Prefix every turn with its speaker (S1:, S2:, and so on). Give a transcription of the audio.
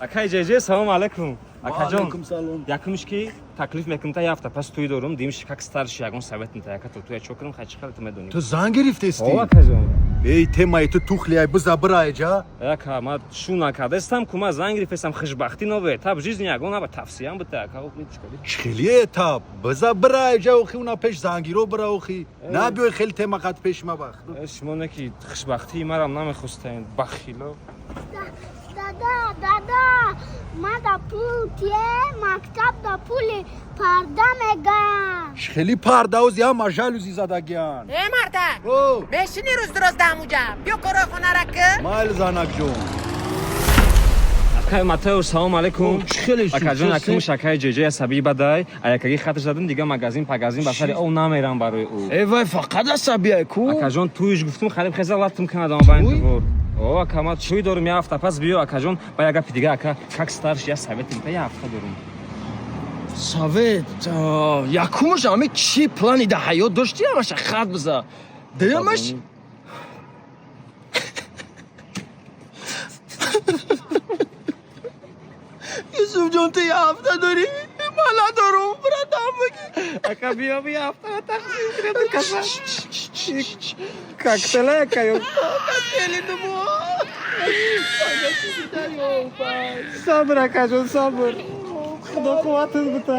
S1: Акай ҷеҷе, салом алайкум. Акаҷон,
S2: Алайкум салом.
S1: Якумш ки таклиф мекунам, та як ҳафта пас тӯй дорум, димш как старший ягон совет мета, яка то туя чо кунам, хай чӣ ту медонӣ.
S2: Ту зан гирифтести?
S1: О, акаҷон.
S2: Эй, темаи ту тухли, биза бирай ҷа.
S1: Ака, ма шу накардестам, ку ма зан гирифтестам, хушбахтӣ нове, этап жизни ягон наба тавсиям бита, ака, чӣ кардӣ?
S2: Чӣ хели этап? Биза бирай ҷа, охи, уна пеш зангиро бира, охи. Набиёй хели тема қад пеш ма бахт.
S1: Шумо не ки хушбахтии марам намехостаен, бахило.
S3: Дада, дада, ма да пул тие, мактаб да пули парда мегам.
S2: Чӣ хели пардаози ҳама жалюзи задагиян.
S4: Э, мардак!
S2: О,
S4: Мешини рӯз дуроз дамуҷа. Биё корои хонара кӣ.
S2: Майли, занакҷон.
S1: Акай Матео, салом алайкум.
S5: Чӣ хеле
S1: Акаҷон, акумш акай ҷеҷе асабии бадай, аякаги хаташ задам, дига магазин пагазин ба сари ов намерам барои ӯ.
S5: Э, вай фақат асабияй ку.
S1: Акаҷон, туиш гуфтум, хариб хеза латтум канадам ба ин двор. О, ака, ма чӯй дорум, як ҳафта пас биё, акаҷон, ба як гапи дига, ака, как старший я совет мета, як ҳафта дорум.
S5: Совет, якумаш ҳами чӣ плани да ҳаёт дошти, ҳамаша хат биза. Дуюмаш, Юсуфҷон, ту як ҳафта дорӣ, ман надорум, братан, бигӣ.
S1: Ака, биё, биё, ҳафта тақсим кунем, каса. Коктейла, ака, ё.
S5: Коктейли думо.
S1: Сабр, акаҷон, сабр. Худо қувватат бита.